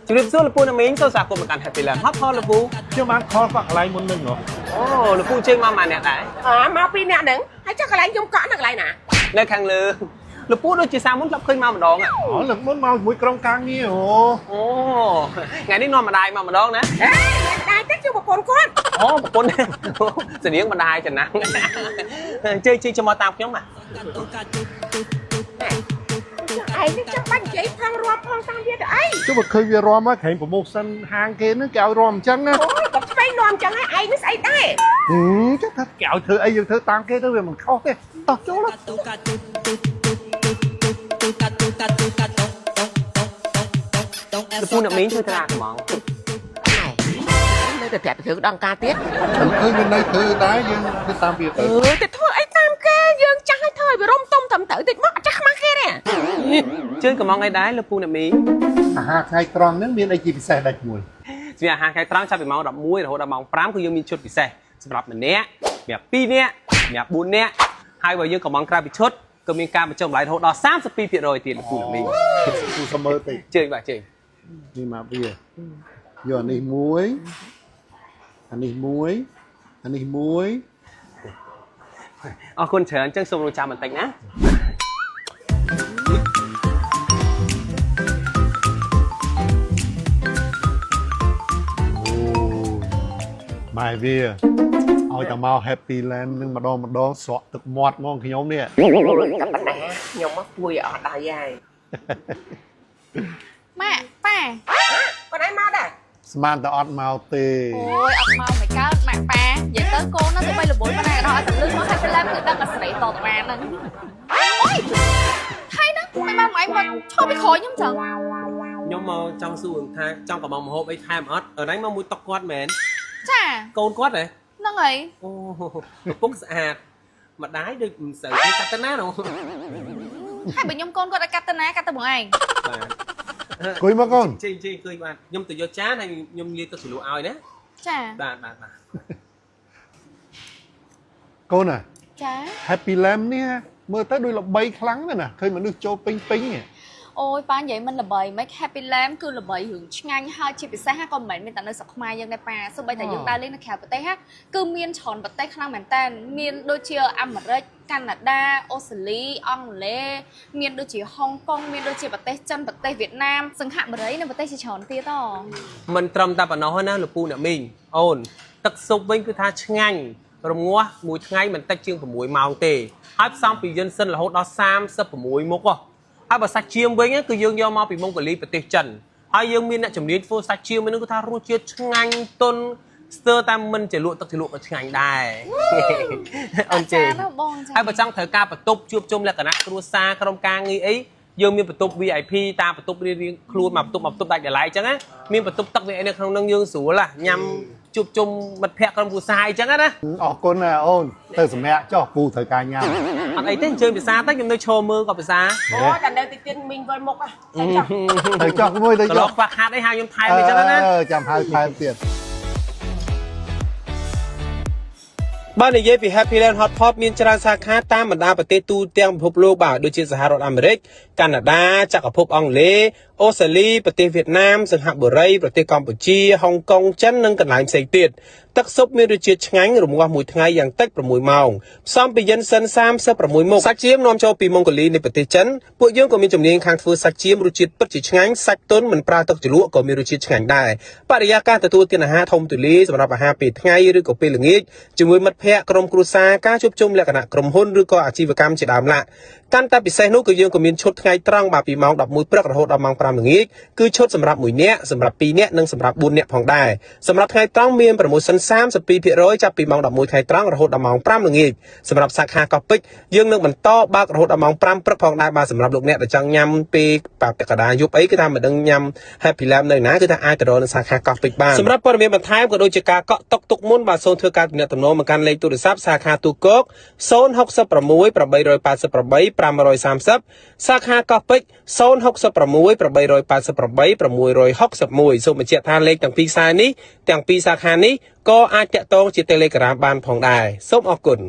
ជំរាបសួរលោកពូណាមីងសូមស្វាគមន៍មកកាន់ Happy Land Hot Pot លោកពូ។ ខ្ញុំបាន call គាត់កន្លែងមុននឹងហ៎។ អូលោកពូជើងមកម៉ាអ្នកដែរ? អើមកពីអ្នកហ្នឹងហើយចុះកន្លែងខ្ញុំកក់នៅកន្លែងណា? នៅខាងលើលោកពូដូចជាសាមុនធ្លាប់ឃើញមកម្ដងហ៎។ អូលើកមុនមកជាមួយក្រុមការងារអូ។ អូថ្ងៃនេះនាំម្ដាយមកម្ដងណា។ អេម្ដាយទេជួបប្រពន្ធគាត់។ អូប្រពន្ធសនាងម្ដាយចំណាំងជើងជើងចាំមកតាមខ្ញុំបាទ។ ឯងនេះចាំបាច់និយាយផងរាប់ផងតាមវាទៅអី? ចុះបើឃើញវារំហ្នឹងក្រែង promotion ហាងគេហ្នឹងគេឲ្យរំអញ្ចឹងណា។ អូយក៏ឆ្វេងនាំចឹងហើយឯងនេះស្អីដែរ? ហឹមចេះថាគេឲ្យធ្វើអីយើងធ្វើតាមគេទៅវាមិនខុសទេតោះចូល។ លោកពូអ្នកមីងធ្វើត្រាកំង ណែនៅតែប្រាប់ទៅធ្វើដងការទៀត។ មិនឃើញមានន័យធ្វើដែរយើងធ្វើតាមវាទៅ។ អឺទៅធ្វើអីតាមគេយើងចាស់ឲ្យធ្វើឲ្យវារុំទុំត្រឹមត្រូវតិចមកអត់ចាស់ខ្មាស់គេទេ។ ជើងកំងអីដែរលោកពូអ្នកមីង? អាហារថ្ងៃត្រង់ហ្នឹងមានអីជាពិសេសដាច់មួយ? សម្រាប់អាហារថ្ងៃត្រង់ចាប់ពីម៉ោង11រហូតដល់ម៉ោង5គឺយើងមានឈុតពិសេសសម្រាប់ម្នាក់សម្រាប់2នាក់សម្រាប់4នាក់ហើយបើយើងកំងក្រៅពីឈុតក៏មានការបញ្ចុះតម្លៃរហូតដល់32%ទៀតលោកពូអ្នកមីង។ គូសមមើលតិច។ ជើងបាទជើង។ នេះមកវាយកអានេះមួយអានេះមួយអានេះមួយ។ អរគុណច្រើនអញ្ចឹងសូមរងចាំបន្តិចណា។ អូម៉ែវាឲ្យតែមក Happy Land នឹងម្ដងម្ដងស្រក់ទឹកមាត់ហ្មងខ្ញុំនេះ។ តែប៉ុណ្ណាខ្ញុំមកពួយអស់ដៃហើយ។ ម៉ាក់ប៉ា។ គាត់ឯងមកដែរ? ស្មានតែអត់មកទេ។ អូយអត់មកមិនកើតម៉ាក់ប៉ានិយាយទៅកូននោះទៅបីលបុយប៉ុណ្ណាក៏ដោយឲ្យតែលឺមក Happy Land គឺដឹងតែសេរីតតបានហ្នឹងអូយថៃហ្នឹងមិនបានមកឯងមកឈប់ពីក្រោយខ្ញុំចឹង។ ខ្ញុំមកចង់សួរថាចង់កំងមហូបអីថែមអត់អរឯងមកមួយតុកគាត់មែន? ចា។ កូនគាត់ហ៎? ហ្នឹងហើយ។ អូឪពុកស្អាតម្ដាយដូចមិនសូវគេកាត់ទៅណានោះ។ ហើយបើខ្ញុំកូនគាត់ឲ្យកាត់ទៅណាកាត់ទៅបងឯង? បាទ។ អង្គុយមកកូន។ ជិះជិះអង្គុយបាទខ្ញុំទៅយកចានហើយខ្ញុំលាយទឹកជ្រលក់ឲ្យណា។ ចា។ បាទបាទបាទ។ កូនអា ចា។ Happy Lamb នេះមើលទៅដូចល្បីខ្លាំងណាស់ណាឃើញមនុស្សចូលពេញពេញហ៎។ អូយប៉ានិយាយមិនល្បីមិន Happy Lamb គឺល្បីរឿងឆ្ងាញ់ហើយជាពិសេសហ่าក៏មិនមែនមានតែនៅស្រុកខ្មែរយើងដែរប៉ាសូម្បីតែយើងដើរលេងនៅក្រៅប្រទេសហ่าគឺមានច្រើនប្រទេសខ្លាំងមែនតើមានដូចជាអាមេរិកកាណាដាអូស្ត្រាលីអង់គ្លេសមានដូចជាហុងកុងមានដូចជាប្រទេសចិនប្រទេសវៀតណាមសិង្ហបុរីនិងប្រទេសជាច្រើនទៀតអូ មិនត្រឹមតែប៉ុណ្ណោះទេណាលោកពូអ្នកមីងអូនទឹកស៊ុបវិញគឺថាឆ្ងាញ់រងាស់មួយថ្ងៃមិនតិចជាង6ម៉ោងទេហើយផ្សំពីយិនសិនរហូតដល់36មុខហ៎ហើយបើសាច់ចៀមវិញគឺយើងយកមកពីម៉ុងហ្គូលីប្រទេសចិនហើយយើងមានអ្នកជំនាញធ្វើសាច់ចៀមហ្នឹងគឺថារសជាតិឆ្ងាញ់ទន់ស្ទើរតែមិនជាលក់ទឹកជ្រលក់ក៏ឆ្ងាញ់ដែរអូនជេ ចាណាបងចា ហើយបើចង់ត្រូវការបន្ទប់ជួបជុំលក្ខណៈគ្រួសារក្រុមការងារអីយើងមានបន្ទប់ VIP តាមបន្ទប់រៀងៗខ្លួនមួយបន្ទប់មួយបន្ទប់ដាច់ដライអញ្ចឹងណាមានបន្ទប់ទឹកវាអីនៅក្នុងហ្នឹងយើងស្រួលណាញ៉ាំជួបជុំមិត្តភ័ក្តិក្រុមគ្រួសារអីចឹងណា។ អរគុណណាអូនទៅសម្រាប់ចុះពូត្រូវការញ៉ាំ។ អត់អីទេអញ្ជើញភាសាទៅខ្ញុំនៅឈរមើលក៏ភាសា អូតែនៅទីទៀតមីងវិលមុខទៅចុះ ទៅចុះមួយទៅ កន្ ចុះ លោខ្វះខាតអីហៅខ្ញុំថែមអីចឹងណា។ អឺចាំហៅថែមទៀត។ បើនិយាយពី Happy Land Hot Pot មានច្រើនសាខាតាមបណ្ដាប្រទេសទូទាំងពិភពលោកបាទដូចជាសហរដ្ឋអាមេរិកកាណាដាចក្រភពអង់គ្លេសអូស្ត្រាលីប្រទេសវៀតណាមសិង្ហបុរីប្រទេសកម្ពុជាហុងកុងចិននិងកន្លែងផ្សេងទៀតទឹកស៊ុបមានរសជាតិឆ្ងាញ់រងាស់មួយថ្ងៃយ៉ាងតិច6ម៉ោងផ្សំពីយិនសិន36មុខសាច់ចៀមនាំចូលពីម៉ុងហ្គូលីនៃប្រទេសចិនពួកយើងក៏មានជំនាញខាងធ្វើសាច់ចៀមរសជាតិពិតជាឆ្ងាញ់សាច់ទន់មិនប្រើទឹកជ្រលក់ក៏មានរសជាតិឆ្ងាញ់ដែរបរិយាកាសទទួលទានអាហារធំទូលាយសម្រាប់អាហារពេលថ្ងៃឬក៏ពេលល្ងាចជាមួយមិត្តភ័ក្តិក្រុមគ្រួសារការជួបជុំលក្ខណៈក្រុមហ៊ុនឬក៏អាជីវកម្មជាដើមឡាកាន់តែពិសេសនោះគឺយើងក៏មានឈុតថ្ងៃត្រង់បាទពីម៉ោង11ព្រឹករហូតដល់ម៉ោង5ល្ងាចគឺឈុតសម្រាប់1នាក់សម្រាប់2នាក់និងសម្រាប់4នាក់ផងដែរសម្រាប់ថ្ងៃត្រង់មាន promotion 32%ចាប់ពីម៉ោង11ថ្ងៃត្រង់រហូតដល់ម៉ោង5ល្ងាចសម្រាប់សាខាកោះពេជ្រយើងនឹងបន្តបើករហូតដល់ម៉ោង5ព្រឹកផងដែរបាទសម្រាប់លោកអ្នកដែលចង់ញ៉ាំពេលបាពាក់កណ្ដាលយប់អីគឺថាមិនដឹងញ៉ាំ Happy Lamb នៅណាគឺថាអាចទៅរកនៅសាខាកោះពេជ្របានសម្រាប់ព័ត៌មានបន្ថែមក៏ដូចជាការកក់តុកទុកមុនបាទសូមធ្វើការទំនាក់ទំនងមកកាន់លេខទូរស័ព្ទសាខាទូកក066 888 530សាខាកោះពេជ្រ066 888 661សូមបញ្ជាក់ថាលេខទាំងពីរខ្សែនេះទាំងពីរសាខានេះក៏អាចតាក់ទងជា Telegram បានផងដែរសូមអរគុណ។